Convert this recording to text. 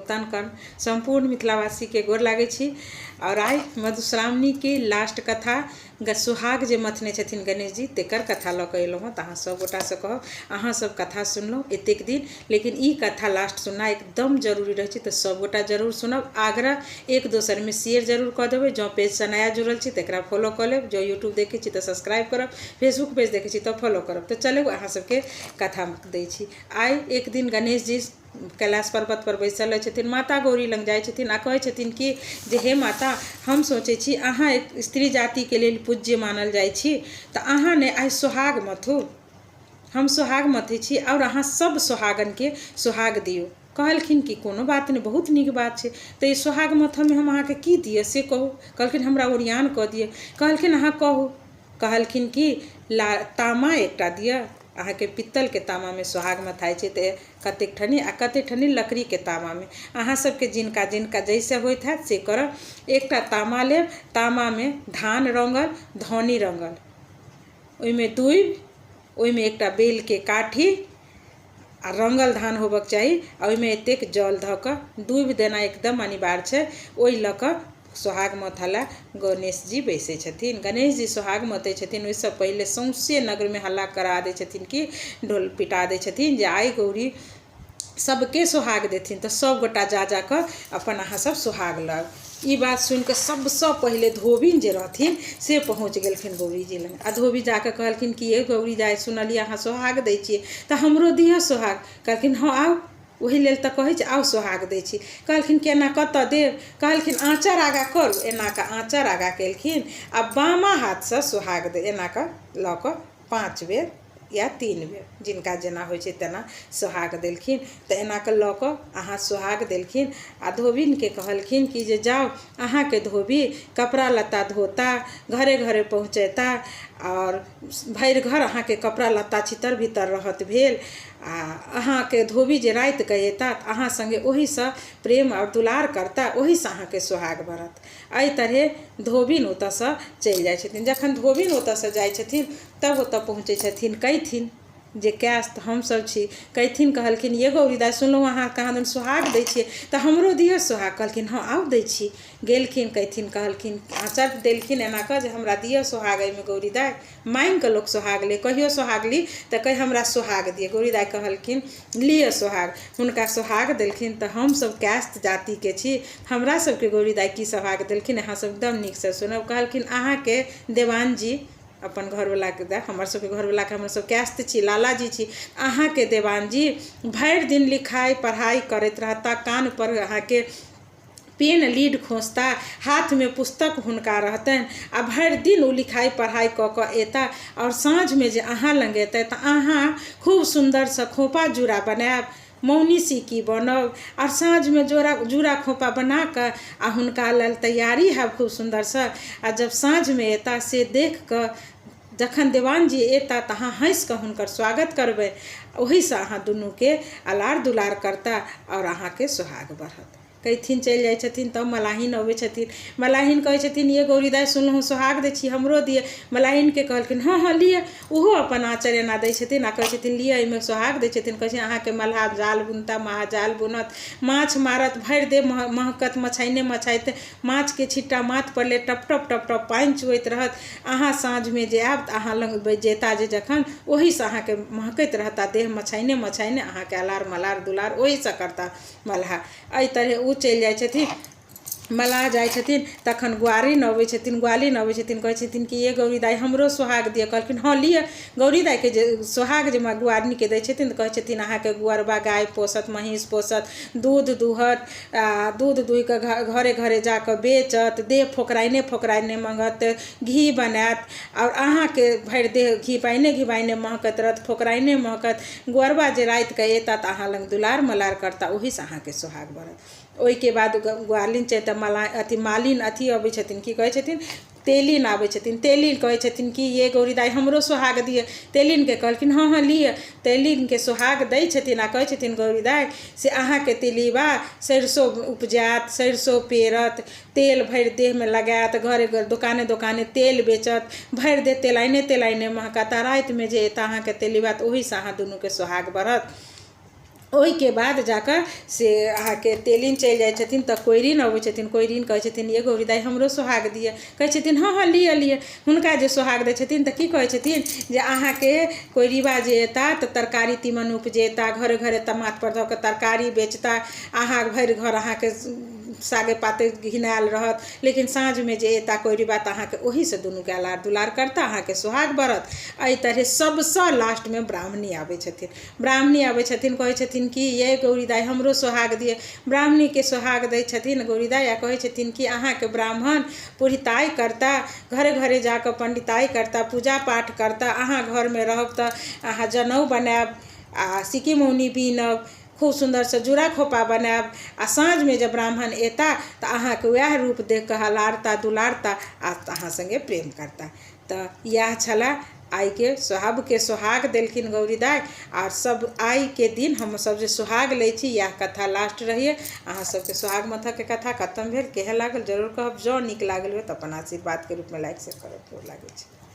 गोपतान कर्ण। सम्पूर्ण मिथिलावासीके गोर लागै छी। और आइ मधुश्रावणीके लास्ट कथा सुहाग जे मथने छथिन गणेश जी तेकर कथा लऽ कऽ एलहुँ हँ। तऽ अहाँ सब गोटासँ कहब, अहाँ सब कथा सुनलहुँ एतेक दिन, लेकिन ई कथा लास्ट सुनना एकदम जरूरी रहै छै, तऽ सब गोटा जरूर सुनब। आग्रह एक दोसरमे शेयर जरूर कऽ देबै। जँ पेजसँ नया जुड़ल छी तऽ एकरा फॉलो कऽ लेब, जँ यूट्यूब देखै छी तऽ सब्सक्राइब करब, फेसबुक पेज देखै छी तऽ फॉलो करब। तऽ चलू अहाँ सबके कथा दै छी। आइ एक दिन गणेश जी कैलाश पर्वत पर बैसल रहै छथिन, माता गौरी लग जाइ छथिन आ कहै छथिन कि जे हे माता, हम सोचै छी अहाँ एक स्त्री जातिके लेल पूज्य मानल जाइ छी, तऽ अहाँ ने आइ सोहाग मथू, हम सोहाग मथै छी आओर अहाँ सब सोहागनके सोहाग दियौ। कहलखिन कि कोनो बात नहि, बहुत नीक बात छै, तऽ ई सोहाग मथऽमे हम अहाँके की दिअ से कहू। कहलखिन हमरा ओरियान कऽ दिअ। कहलखिन अहाँ कहू। कहलखिन कि ला तामा एकटा दिअ, अहाँके पित्तलके तामामे सोहाग मथाइ छै तऽ कतेक ठनी आ कतेक ठनी लकड़ीके तामामे, अहाँ सबके जिनका जिनका जैसे होइत हैत से करब। एकटा तामा लेब, तामामे धान रङ्गल धौनी रङ्गल, ओहिमे दूबि, ओहिमे एकटा बेलके काठी आ रङ्गल धान होबक चाही, आ ओहिमे एतेक जल धऽ कऽ दूबि देनाइ एकदम अनिवार्य छै। ओहि लऽ कऽ सोहाग मथऽ लए गणेश जी बैसै छथिन। गणेश जी सोहाग मथै छथिन ओहिसँ पहिले सौँसे नगरमे हल्ला करा दै छथिन कि ढोल पिटा दै छथिन जे आइ गौरी सबके सोहाग देथिन, तऽ सब गोटा जा जा कऽ अपन अहाँ सब सोहाग लग। ई बात सुनिकऽ सबसँ पहिले धोबिन जे रहथिन से पहुँच गेलखिन गौरीजी लग। आ धोबी जाकऽ कहलखिन कि ये गौरी दाइ, सुनलियै अहाँ सोहाग दै छियै, तऽ हमरो दिअ सोहाग। कहलखिन हँ आउ, ओहि लेल तऽ कहै छी, आउ सोहाग दै छी। कहलखिन केना कतऽ देब? कहलखिन आँचर आगाँ करू। एना कऽ आँचर आगाँ केलखिन आ बामा हाथसँ सोहाग दे एना कऽ लऽ कऽ 5 बेर या 3 बेर, जिनका जेना होइ छै तेना सोहाग देलखिन। तऽ एना कऽ लऽ कऽ अहाँ सोहाग देलखिन आ धोबिनके कहलखिन कि जे जाउ अहाँके धोबी कपड़ा लत्ता धोता, घरे घरे पहुँचेता, आओर भरि घर अहाँके कपड़ा लत्ता छितर भीतर रहत भेल, आ अहाँके धोबी जे रातिके एता तऽ अहाँ सङ्गे ओहीसँ प्रेम आओर दुलार करता, ओहीसँ अहाँके सोहाग बढ़त। एहि तरहे धोबिन ओतऽसँ चलि जाइ छथिन। जखन धोबिन ओतऽसँ जाइ छथिन तब ओतऽ पहुँचै छथिन कैथिन जे कैस्त हमसब छी। कैथिन कहलखिन ये गौरी दाइ, सुनलहुँ अहाँ कहाँ दन सोहाग दै छियै, तऽ हमरो दिअ सोहाग। कहलखिन हँ आउ दै छी। गेलखिन कैथिन, कहलखिन आँचर देलखिन एना कऽ जे हमरा दिअ सोहाग एहिमे गौरी दाइ। माँगि कऽ लोक सोहाग ले, कहियो सोहाग ली तऽ कहि हमरा सोहाग दिअ। गौरी दाइ कहलखिन लिअ सोहाग। हुनका सोहाग देलखिन। तऽ हमसब कैस्त जातिके छी, हमरा सबके गौरी दाइ की सोहाग देलखिन अहाँ सब एकदम नीकसँ सुनब। कहलखिन अहाँके देवान जी अपन घरवलाके दए, हमर सबके घरवलाके, हमर सब कैस्त छी, लालाजी छी, अहाँके देवान जी भरि दिन लिखाइ पढ़ाइ करैत रहता, कान पर अहाँके पेन लीड खोँसता, हाथमे पुस्तक हुनका रहतनि, आ भरि दिन ओ लिखाइ पढ़ाइ कऽ कऽ एता, आओर साँझमे जे अहाँ लग एतै तऽ अहाँ खूब सुन्दरसँ खोपा जूड़ा बनायब, मौनी सिक्की बनब, आओर साँझमे जोड़ा जूड़ा खोपा बना कऽ आ हुनका लेल तैयारी हैब खूब सुन्दरसँ। आ जब साँझमे एता से देख कऽ जखन देवान जी एता तऽ अहाँ हँसि कऽ हुनकर स्वागत करबै, ओहीसँ अहाँ दुनूके अलार दुलार करता आओर अहाँके सोहाग बढ़त। कैथिन चलि जाइ छथिन। तब मलाहिन अबै छथिन। मलाहिन कहै छथिन ये गौरी दाइ, सुनलहुँ सोहाग दै छी, हमरो दिअ। मलाहिनके कहलखिन हँ हँ लिअ। ओहो अपन आँचर एना दै छथिन आ कहै छथिन लिअ, एहिमे सोहाग दै छथिन। कहै छथिन अहाँके मलाह जाल बुनता, महाजाल बुनत, माछ मारत, भरि देह महकत मछाइने मछाइते, माछके छिट्टा माथ पर ले टप टप टप टप पानि चुअैत रहत। अहाँ साँझमे जे आयब तऽ अहाँ लग जेता जे जखन ओहीसँ अहाँके महकैत रहता देह मछाइने मछाइने, अहाँके अलार मलार दुलार ओहीसँ करता मलाह। एहि तरहे ओ चलि जाइ छथिन। मलाह जाइ छथिन तखन ग्वारिन अबै छथिन। ग्वालिन अबै छथिन, कहै छथिन कि ये गौरी दाइ, हमरो सोहाग दिअ। कहलखिन हँ लिअ। गौरी दाइके जे सोहाग जे ग्वारिनके दै छथिन तऽ कहै छथिन अहाँके गुअरबा गाय पोसत, महीँस पोसत, दूध दुहत, आ दूध दुहि कऽ घरे घरे जा कऽ बेचत, देह फोकराइने फोकराइने मँगत, घी बनायत, आओर अहाँके भरि देह घिबाइने घिबाइने महकैत रहत, फोकराइने महकत। गुअरबा जे रातिके एता तऽ अहाँ लग दुलार मलार करता, ओहीसँ अहाँके सोहाग बढ़त। ओहिके बाद ग्वालिन छै तऽ मला अथी मालिन अथी अबै छथिन, की कहै छथिन, तेलिन आबै छथिन। तेलिन कहै छथिन कि ये गौरी दाइ, हमरो सोहाग दिअ। तेलिनके कहलखिन हँ हँ लिअ। तेलिनके सोहाग दै छथिन आ कहै छथिन गौरी दाइ से अहाँके तेलीबा सरिसो उपजायत, सरिसो पेरत, तेल भरि देहमे लगायत, घरे घर दोकाने दोकाने तेल बेचत, भरि देह तेलाइने तेलाइने महकत, आ रातिमे जे एता अहाँके तेलीबा तऽ ओहीसँ अहाँ दुनूके सोहाग बढ़त। ओहिके बाद जाकऽ से अहाँके तेलिन चलि जाइ छथिन, तऽ कोइरिन अबै छथिन। कोइरिन कहै छथिन, ये गौरी दाइ, हमरो सोहाग दिअ। कहै छथिन, हँ हँ, लिअ लिअ। हुनका जे सोहाग दै छथिन तऽ की कहै छथिन जे अहाँके कोइरीबा जे एता तऽ तरकारी तीमन उपजेता, घरे घरे तऽ माथपर धऽ कऽ तरकारी बेचता, अहाँ भरि घर अहाँके सागे पाते घिनायल रहत, लेकिन साँझमे जे एता कोइरीबा तऽ अहाँके ओहीसँ दुनूके अलार दुलार करता, अहाँके सोहाग बढ़त। एहि तरहे सबसँ लास्टमे ब्राह्मणी आबै छथिन। ब्राह्मणी आबै छथिन, कहै छथिन कि ये गौरी दाइ, हमरो सोहाग दिअ। ब्राह्मणीके सोहाग दै छथिन गौरी दाइ आ कहै छथिन कि अहाँके ब्राह्मण पुरहिताइ करता, घरे घरे जाकऽ पंडिताइ करता, पूजा पाठ करता। अहाँ घरमे रहब तऽ अहाँ जनउ बनायब आ सिक्की मौनी बीनब, खूब सुन्दरसँ जूड़ा खोपा बनायब, आ साँझमे जब ब्राह्मण एता तऽ अहाँके वएह रूप देख कऽ हलारता दुलारता आ अहाँ सङ्गे प्रेम करता। तऽ इएह छलए आइके सोहागके सोहाग देलखिन गौरी दाइ। आर सब आइके दिन हमसब जे सोहाग लै छी, इएह कथा लास्ट रहैए। अहाँ सबके सोहाग मथऽके कथा खतम भेल। केहन लागल जरूर कहब। जँ नीक लागल हुए तऽ अपन आशीर्वादके रूपमे लाइक शेयर करब। गोर लागै छी।